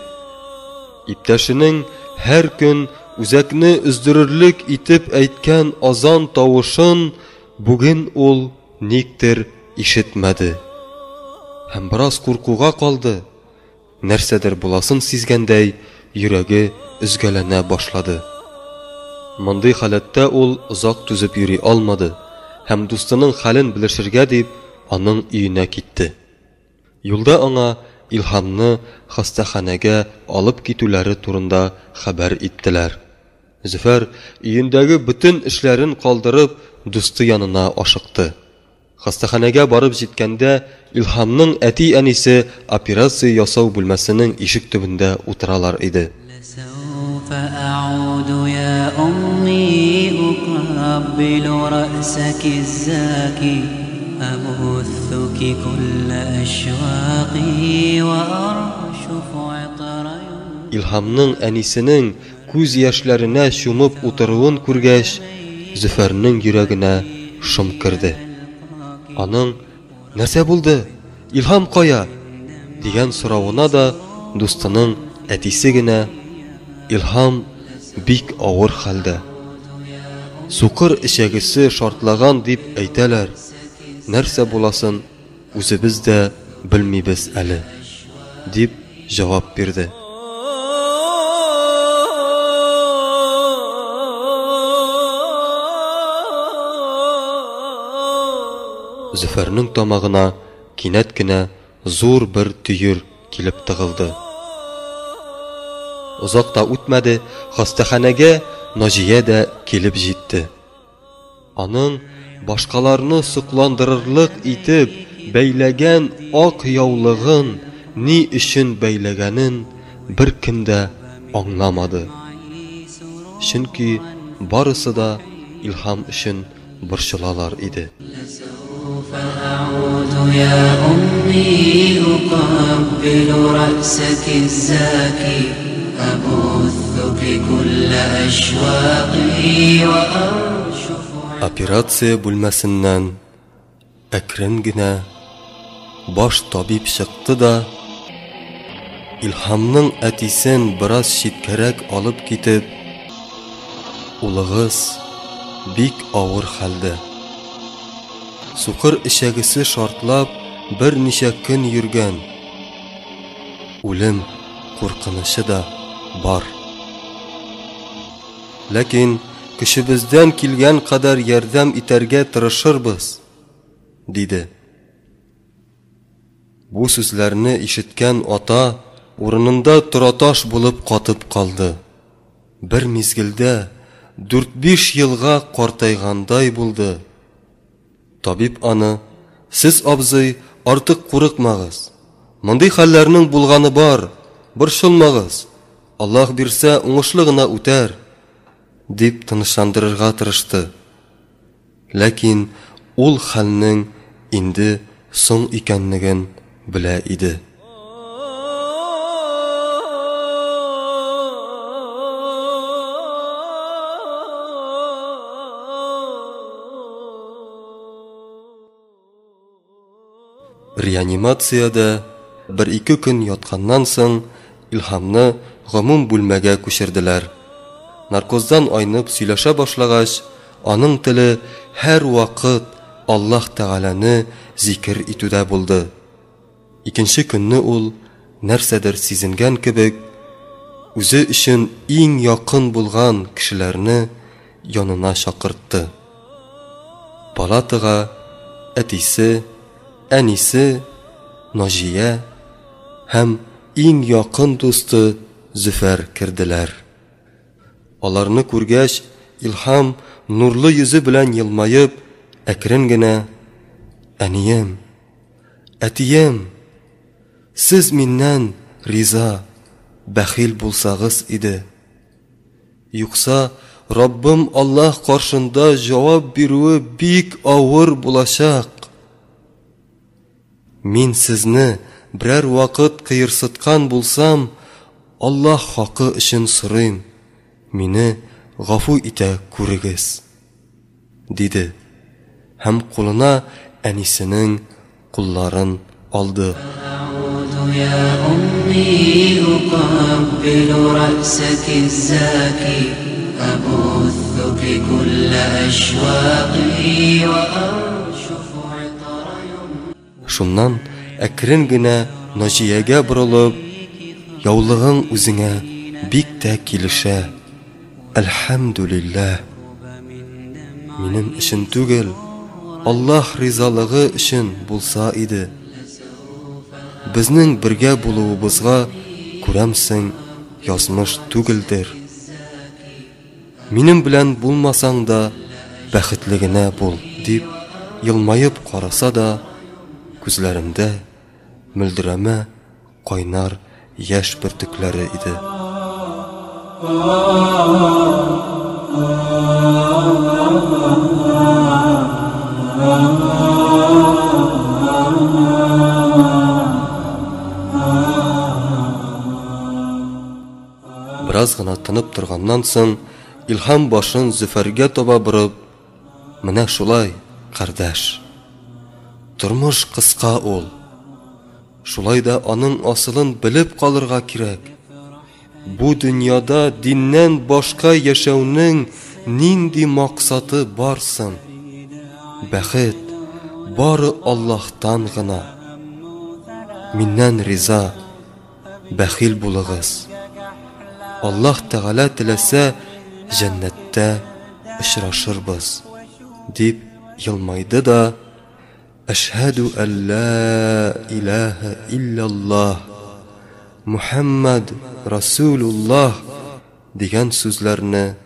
Иптәшенең һәр көн үзәкне өздерерлек итеп әйткән азан тавышын бүген ул никтер ишетмәде. Һәм бераз куркуга калды. Нәрсәдер буласын сизгәндәй, йөрәге өзгәләнә башлады. Мондый халәттә ул озак түзеп йөри алмады һәм дустының хәлен белешергә дип аның өенә китте. Юлда аңа Илһамны хастаханәгә алып китүләре турында хәбәр иттеләр. Зөфәр, өендәге бөтен эшләрен калдырып, дусты янына ашыкты. Хастаханәгә барып җиткәндә, Илһамның әти-әнисе операция ясау бүлмәсенең ишек төбендә утыралар иде. لسوف أعود يا أمي أقبل رأسك الزاكي أبثك كل أشواقي وأرشف عطر Илһамның әнисенең күз яшьләренә чумып утыруын күргәч, Зөфәрнең йөрәгенә шом керде. Аның Нәрсә булды? Илһам кая? дигән соравына да дустының әтисе генә, Илһам бик авыр хәлдә. Сукыр эчәгесе шартлаган дип әйтәләр. Нәрсә буласын үзебез дә белмибез әле, дип җавап бирде. Зөфәрнең тамагына кинәт кенә зур бер төер килеп тыгылды. Озак та үтмәде, хастаханәгә Наҗия дә килеп җитте. Аның башкаларны сокландырырлык итеп бәйләгән ак яулыгын ни өчен бәйләгәнен беркем дә аңламады. Чөнки барысы да Илһам өчен борчылалар иде. لسوف أعود يا أمي أقبل رأسك الزاكي أبثك كل أشواقي وأرشف Операция бүлмәсеннән әкрен генә баш табиб чыкты да, Илһамның әтисен бераз читкәрәк алып китеп, Улыгыз бик авыр хәлдә. Сукыр эчәгесе шартлап, берничә көн йөргән. Үлем куркынычы да бар. Ләкин көчебездән килгән кадәр ярдәм итәргә тырышырбыз, диде. Бу сүзләрне ишеткән ата урынында тораташ булып катып калды. Бер мизгелдә дүрт-биш елга картайгандай булды. Табиб аны, Сез, абзый, артык курыкмагыз. Мондый хәлләрнең булганы бар, борчылмагыз. Аллаһ бирсә, уңышлы гына үтәр, дип тынычландырырга тырышты. Ләкин ул хәлнең инде соң икәнлеген белә иде. Реанимациядә бер-ике көн ятканнан соң, Илһамны гомум бүлмәгә күчерделәр. Наркоздан айнып сөйләшә башлагач, аның теле һәрвакыт Аллаһ Тәгаләне зикер итүдә булды. Икенче көнне ул, нәрсәдер сизенгән кебек, үзе өчен иң якын булган кешеләрне янына чакыртты. Палатага әтисе, әнисе, Наҗия һәм иң якын дусты Зөфәр керделәр. Аларны күргәч, Илһам нурлы йөзе белән елмаеп, әкрен генә, Әнием, әтием, сез миннән риза, бәхил булсагыз иде. Юкса, Раббым Аллаһ каршында җавап бирүе бик авыр булачак. Мин сезне берәр вакыт кыерсыткан булсам, Аллаһ хакы өчен сорыйм, мине гафу итә күрегез. Диде һәм кулына әнисенең кулларын алды. Шуннан әкрен генә Наҗиягә борылып, Яулыгың үзеңә бик тә килешә, әлхәмдүлилләһ. Минем өчен түгел, Аллаһ ризалыгы өчен булса иде. Безнең бергә булуыбызга, күрәмсең, язмыш түгелдер. Минем белән булмасаң да, бәхетле генә бул, дип елмаеп караса да, күзләрендә мөлдерәмә кайнар яшь бөртекләре иде. Бераз гына тынып торганнан соң, Илһам башын Зөфәргә таба борып, Менә шулай, кардәш. Тормыш кыска ул. Шулай да аның асылын белеп калырга кирәк. Бу дөньяда диннән башка яшәүнең нинди максаты бар соң? Бәхет бары Аллаһтан гына. Миннән риза. Бәхил булыгыз. Аллаһ Тәгалә теләсә, җәннәттә очрашырбыз, дип елмайды да, Әшһәдү әллә иләһә илляллаһ, Мухәммәд Расүлуллаһ дигән сүзләрне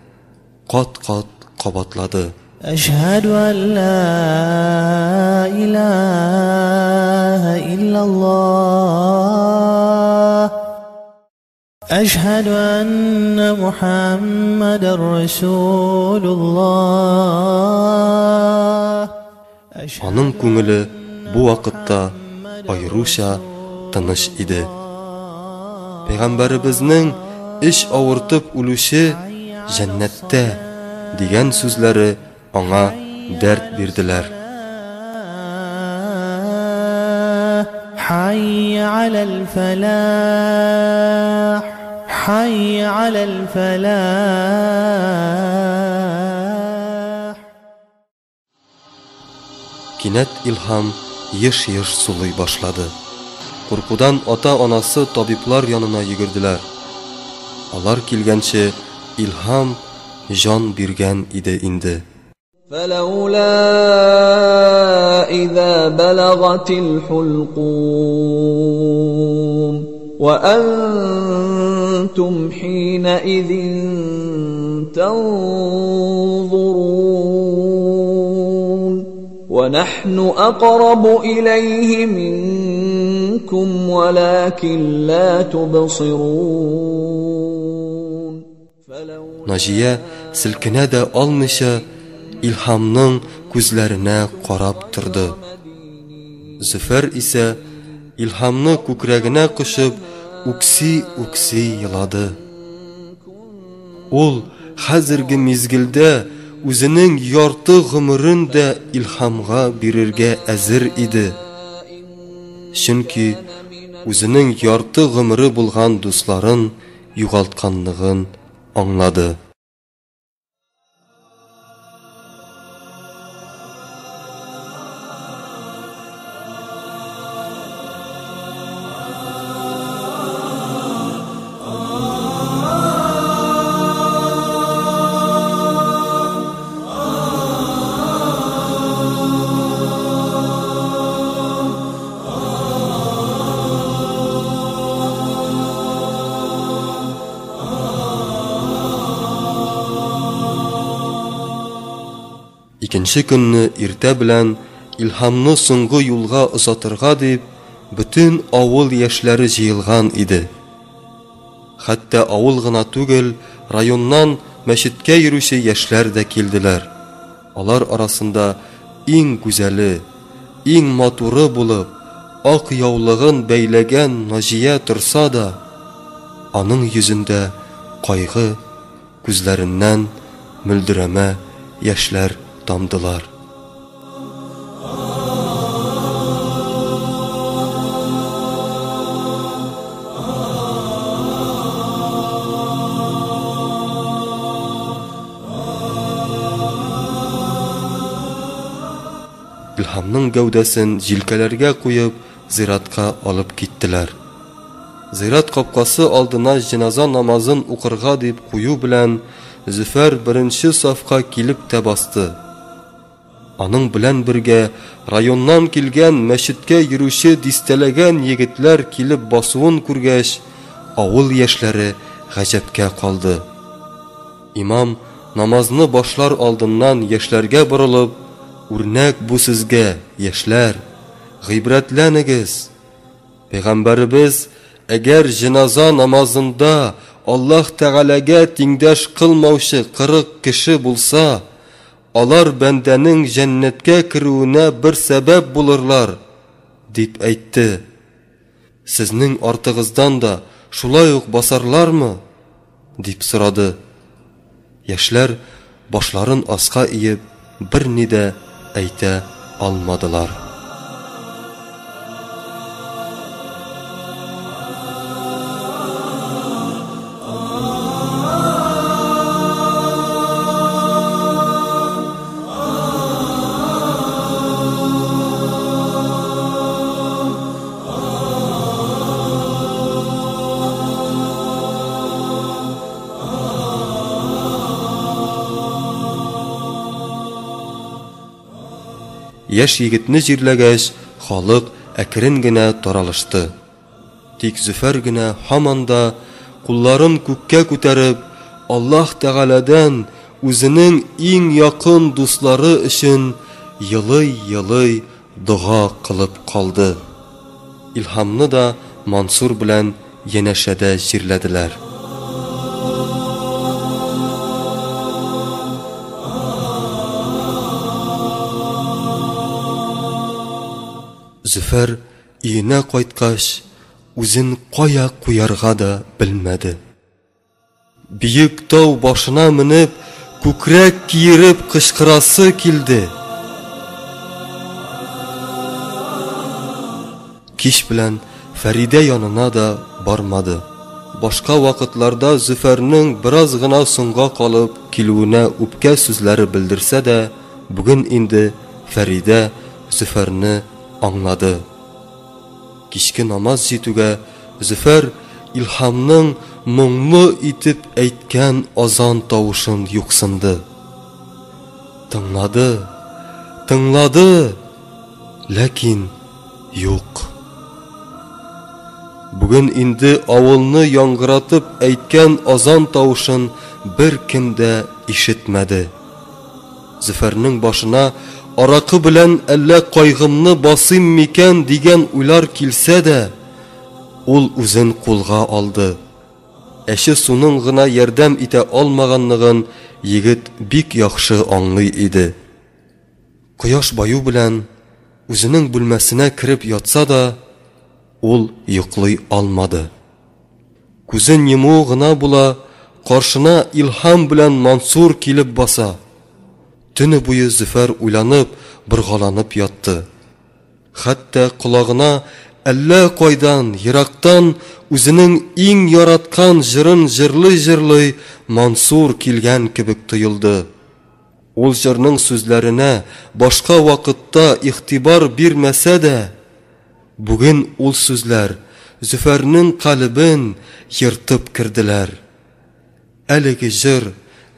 кат-кат кабатлады. Әшһәдү әллә иләһә илляллаһ, Әшһәдү әннә Мухәммәдәр Расүлуллаһ. Аның күңеле бу вакытта аеруча тыныч иде. Пәйгамбәребезнең эч авыртып үлүче җәннәттә дигән сүзләре аңа дәрт бирделәр. Хәйя аләл фәләх, хәйя аләл фәләх. Кинәт Илһам еш-еш сулый башлады. Куркудан ата-анасы табиблар янына йөгерделәр. Алар килгәнче Илһам җан биргән иде инде. فلولا إذا بلغت الحلقوم وأنتم حينئذ تنظرون ونحن أقرب إليه منكم ولكن لا تبصرون Наҗия селкенә дә алмыйча Илһамның күзләренә карап торды. Зөфәр исә Илһамны күкрәгенә кочып үкси-үкси елады. Ул хәзерге мизгелдә үзенең ярты гомерен дә Илһамга бирергә әзер иде. Чөнки үзенең ярты гомере булган дусларын югалтканлыгын аңлады. Икенче көнне иртә белән Илһамны соңгы юлга озатырга дип бөтен авыл яшьләре җыелган иде. Хәтта авыл гына түгел, районнан мәчеткә йөрүче яшьләр дә килделәр. Алар арасында иң гүзәле, иң матуры булып, ак яулыгын бәйләгән Наҗия торса да, аның йөзендә кайгы, күзләреннән мөлдерәмә яшьләр тамдылар. Илһамның гәүдәсен җилкәләргә куеп, зиратка алып киттеләр. Зират капкасы алдына җеназа намазын укырга дип кую белән, Зөфәр беренче сафка килеп тә басты. Аның белән бергә районнан килгән мәчеткә йөрүче дистәләгән егетләр килеп басуын күргәч, авыл яшьләре гаҗәпкә калды. Имам, намазны башлар алдыннан яшьләргә борылып, Үрнәк бу сезгә, яшьләр! Гыйбрәтләнегез! Пәйгамбәребез, Әгәр җеназа намазында Аллаһ Тәгаләгә тиңдәш кылмаучы 40 кеше булса, алар бәндәнең җәннәткә керүенә бер сәбәп булырлар, дип әйтте. Сезнең артыгыздан да шулай ук басарлармы? дип сорады. Яшьләр, башларын аска иеп, берни дә әйтә алмадылар. Яшь егетне җирләгәч, халык әкрен генә таралышты. Тик Зөфәр генә һаман да, кулларын күккә күтәреп, Аллаһ Тәгаләдән үзенең иң якын дуслары өчен елый-елый дога кылып калды. Илһамны да Мансур белән янәшәдә җирләделәр. Зөфәр өенә кайткач, үзен кая куярга да белмәде. Биек тау башына менеп, күкрәк киереп кычкырасы килде. Кич белән Фәридә янына да бармады. Башка вакытларда Зөфәрнең бераз гына соңга калып килүенә үпкә сүзләре белдерсә дә, бүген инде Фәридә Зөфәрне аңлады. Кичке намаз җитүгә Зөфәр Илһамның моңлы итеп әйткән азан тавышын юксынды. Тыңлады, тыңлады, ләкин юк. Бүген инде авылны яңгыратып әйткән азан тавышын беркем дә ишетмәде. Зөфәрнең башына аракы белән әллә кайгымны басыйм микән дигән уйлар килсә дә, ул үзен кулга алды. Әче суның гына ярдәм итә алмаганлыгын егет бик яхшы аңлый иде. Кояш баю белән үзенең бүлмәсенә кереп ятса да, ул йоклый алмады. Күзен йомуы гына була, каршына Илһам белән Мансур килеп баса. Төне буе Зөфәр уйланып, боргаланып ятты. Хәтта колагына әллә кайдан, ерактан үзенең иң яраткан җырын җырлый-җырлый Мансур килгән кебек тоелды. Ул җырның сүзләренә башка вакытта игътибар бирмәсә дә, бүген ул сүзләр Зөфәрнең калебен ертып керделәр. Әлеге җыр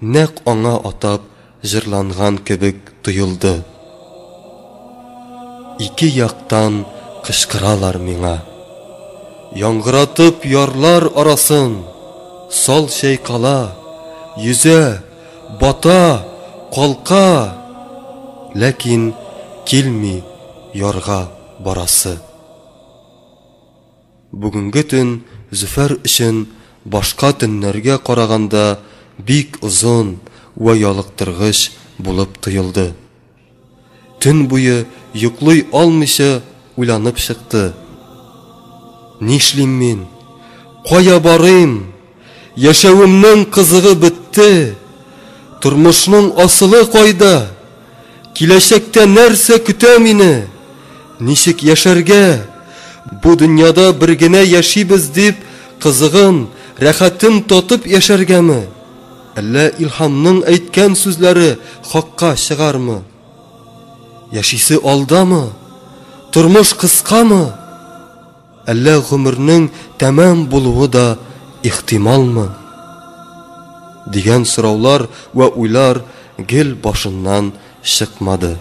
нәкъ аңа атап җырланган кебек тоелды. Ике яктан кычкыралар миңа. Яңгыратып ярлар арасын, Сал чайкала, йөзә, бата, калка, Ләкин килми ярга барасы. Бүгенге төн Зөфәр өчен башка төннәргә караганда бик озын вә ялыктыргыч булып тоелды. Төн буе йоклый алмыйча уйланып чыкты. Нишлим мин? Кая барыйм? Яшәвемнең кызыгы бетте. Тормышның асылы кайда? Киләчәктә нәрсә көтә мине? Ничек яшәргә? Бу дөньяда бер генә яшибез дип, кызыгын, рәхәтен татып яшәргәме? Әллә Илһамның әйткән сүзләре хакка чыгармы? Яшисе алдамы? Тормыш кыскамы? Әллә гомернең тәмам булуы да ихтималмы? Дигән сораулар вә уйлар гел башыннан чыкмады.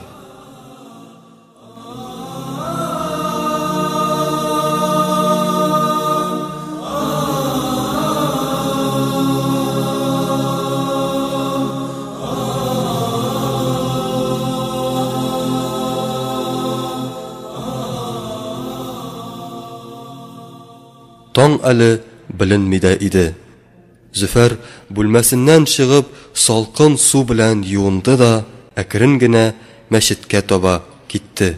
Таң әле беленми дә иде. Зөфәр, бүлмәсеннән чыгып, салкын су белән юынды да әкрен генә мәчеткә таба китте.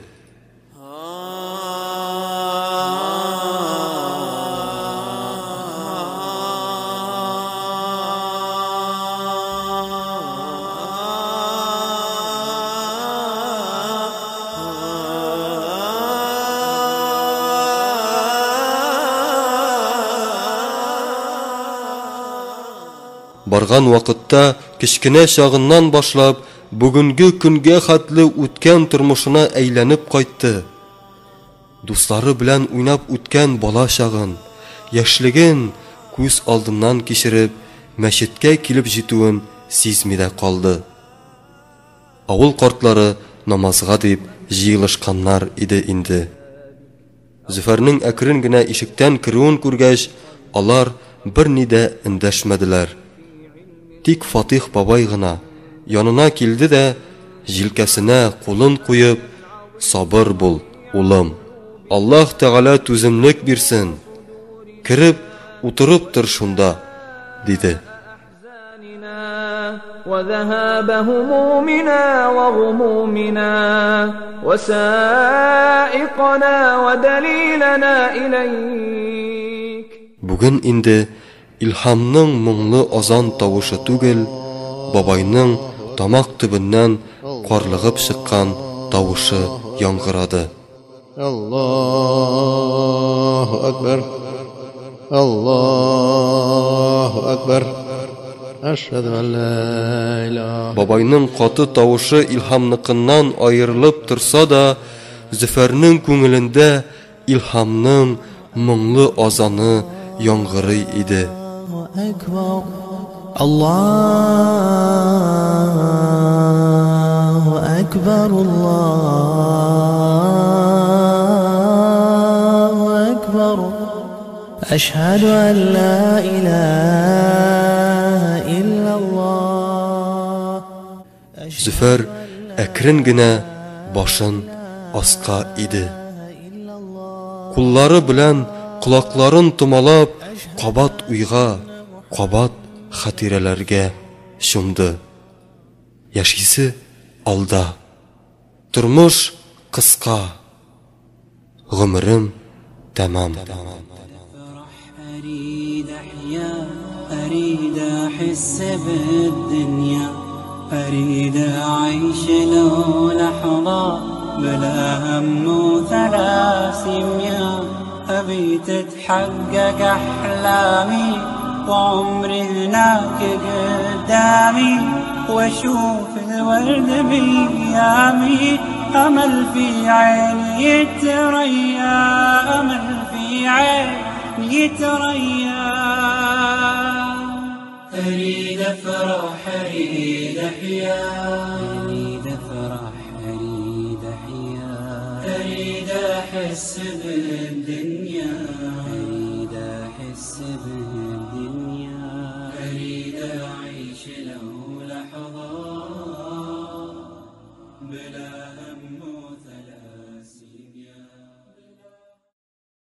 Барган вакытта кечкенә чагыннан башлап бүгенге көнгә хәтле үткән тормышына әйләнеп кайтты. Дуслары белән уйнап үткән бала чагын, яшьлеген күз алдыннан кичереп, мәчеткә килеп җитүен сизми дә калды. Авыл картлары намазга дип җыелышканнар иде инде. Зөфәрнең әкрен генә ишектән керүен күргәч, алар берни дә эндәшмәделәр. Тик Фатих бабай гына янына килде дә, җилкәсенә кулын куеп, Сабыр бул, улым. Аллаһ Тәгалә түземлек бирсен. Кереп утырып тор шунда, диде. وذهاب همومنا وغمومنا وسائقنا ودليلنا إليك. Бүген инде Илһамның моңлы азан тавышы түгел, бабайның тамак төбеннән карлыгып чыккан тавышы яңгырады. Аллаһу акбар. Аллаһу акбар. Әшһәду ан ла илаһа. Бабайның каты тавышы Илһамныкыннан аерылып торса да, Зөфәрнең күңелендә Илһамның моңлы азаны яңгырый иде. Аллаһу акбар, Аллаһу акбар. Әшһәду ан ла илаһа иллаллаһ. Зөфәр әкрен генә башын аска иде. Куллары белән колакларын томалап, кабат уйга, кабат хатирәләргә чумды. Яшисе алда. Тормыш кыска. Гомерем тәмам. أريد أحيا، أريد أحس بالدنيا، أريد أعيش لو لحظة بلا هم وثلاثمية. أبي تتحقق أحلامي وعمري هناك قدامي، وأشوف الورد بأيامي. أمل في عيني يتريا، أمل في عيني يتريا. أريد أفرح، أريد أحيا، أريد أفرح، أريد أحيا، أريد أحس بالدنيا، أريد أحس بالدنيا، أريد أعيش لو لحظة بلا هم.